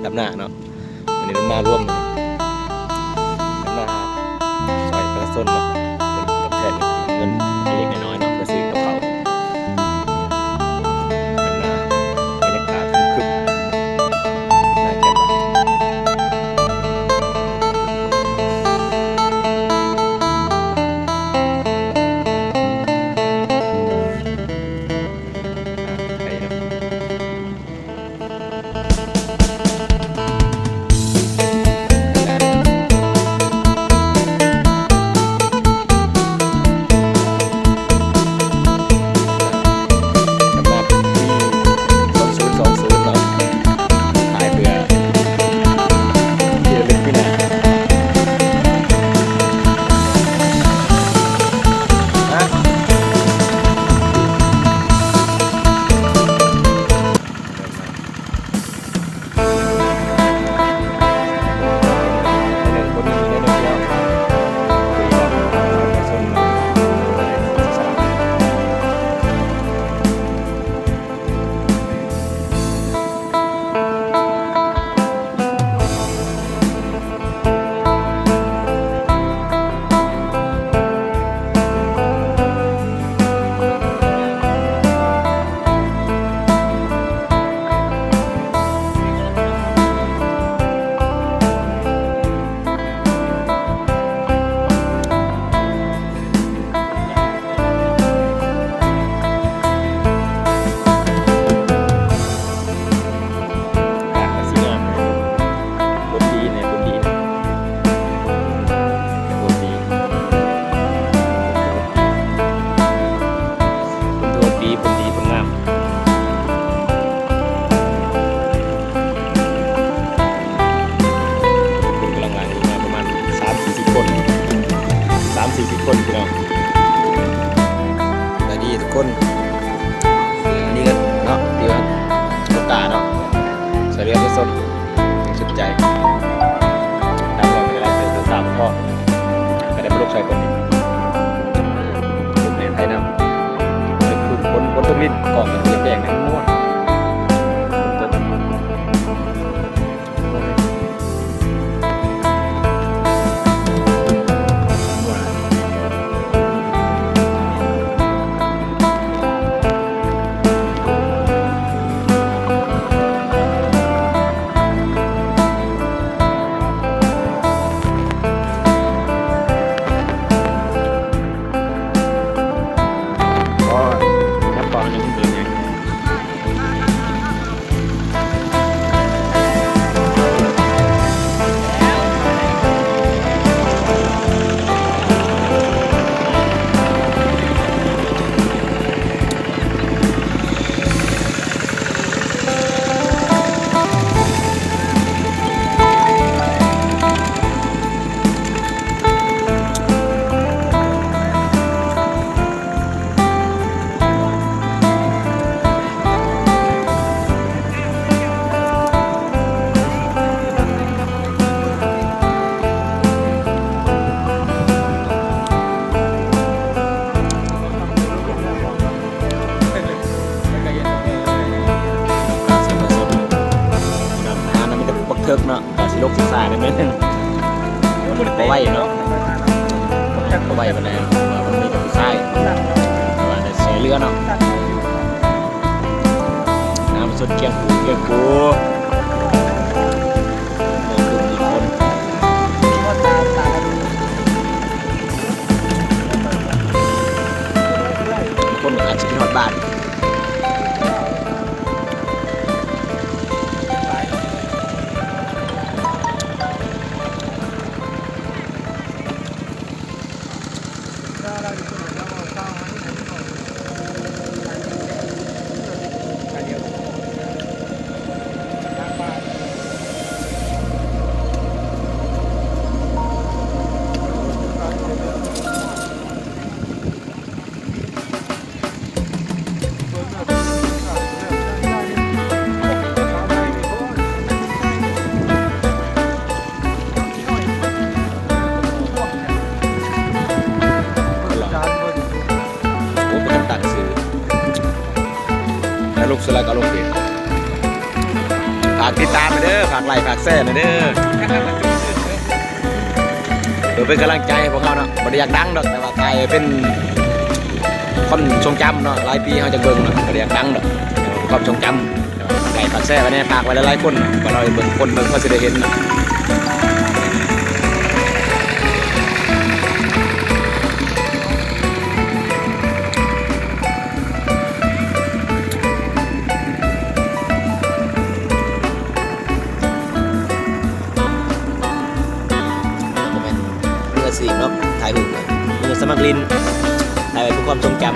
ດຳນາເນາະ ມື້ນີ້ເພິ່ນມາລວມ ດຳນາຊ່ອຍປະຊາຊົນເນາະ ເພິ່ນຕອບແທນເງິນເລັກໆນ້ອຍໆເນາະ ເພື່ອຊື້ກັບເຂົ້າ ດຳນາ ບັນຍາກາດຄຶມໆ ໜ້າແຈ່ມຫຼາຍ. ສຳລັບປີສອງພັນຊາວສອງເນາະ ຂາຍເພື່ອທີ່ລະລຶກປີໜ້າ. ຄົນກຳລັງຫຼັ່ງໄຫຼມາປະມານສາມສີ່ສິບຄົນ ສາມສີ່ສິບຄົນພີ່ນ້ອງ. ສະບາຍດີທຸກຄົນ ອັນນີ້ກໍເນາະ ຖືວ່າໂອກາດເນາະ ຊ່ວຍເຫຼືອປະຊາຊົນ ສົນໃຈ ນຳເຮົາໄປໄລຟ໌ເຟສບຸກ ສາມ ພໍ ກໍໄດ້ມາລົງຊ່ອຍເພິ່ນອີກ ລົງໃນໄທນຳ ຄືຝົນ ຝົນຕົກລິນ ກ້ອງກໍຈະແຈ້ງແດ່ ມັນມົວ ຝົນຕົກ. ອັນນັ້ນມີແຕ່ບັກເຖິກເນາະ ກໍຊິຫຼົບສຶກສາໄດ້ໜ້ອຍໜຶ່ງ ບໍ່ໄຫວເນາະ ບໍ່ໄຫວປານໃດ ເພາະວ່າມັນມີແຕ່ຜູ້ຊາຍ ແຕ່ວ່າໄດ້ຊ່ວຍເຫຼືອເນາະ ນ້ຳສົດຄຽງຄູ່ ຄຽງຄູ່ ຄົນອາດຈະຄິດຮອດບ້ານ. ຝາກຕິດຕາມແດ່ເດີ ຝາກໄລ້ ຝາກແຊແດ່ເດີ ເພື່ອເປັນກຳລັງໃຈໃຫ້ພວກເຮົາເນາະ. ບໍ່ໄດ້ຢາກດັງດອກ ແຕ່ວ່າຖ່າຍເປັນຄວາມຊົງຈຳເນາະ ຫຼາຍປີເຮົາຈັ່ງເບິ່ງເນາະ ບໍ່ໄດ້ຢາກດັງດອກ ເປັນຄວາມຊົງຈຳ. ຝາກໄລ້ ຝາກແຊໄວ້ແດ່ ຝາກໄວ້ຫຼາຍໆຄົນ ກວ່າເຮົາເບິ່ງ ຄົນເບິ່ງເຂົາຊິໄດ້ເຫັນເນາະ. ບໍ່ແມ່ນມືອາຊີບເນາະ ຖ່າຍຮູບ ມືສະໝັກຫຼິ້ນ ຖ່າຍໄວ້ເພື່ອຄວາມຊົງຈຳ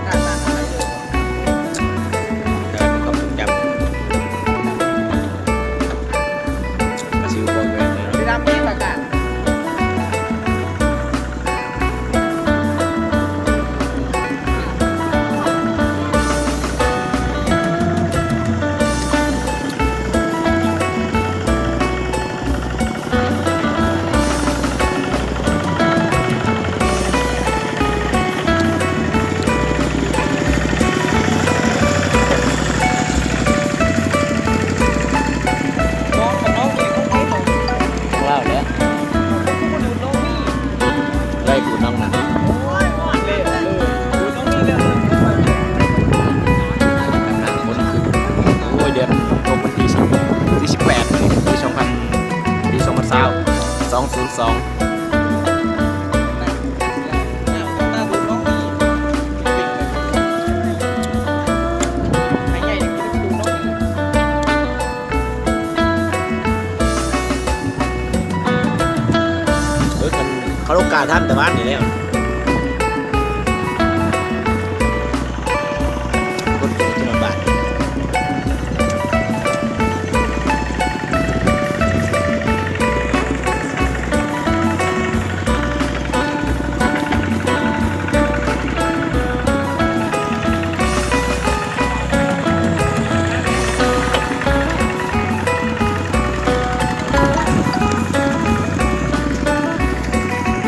ຖ່າຍໄວ້ເພື່ອຄວາມຊົງຈຳ. ກະຊິບອກແມ່ນເນາະ ຂອງລາວແຫຼະ ໄດ້ກູນ້ອງນະ ໂອ້ຍ ເດືອນຫົກ ວັນທີສິບ ທີສິບແປດ ປີສອງພັນ ປີສອງພັນຊາວ ສອງສູນສອງ. ເອີ ຄັນ ເຂົາລົງກາທັນແຕ່ວານນີ້ແລ້ວ.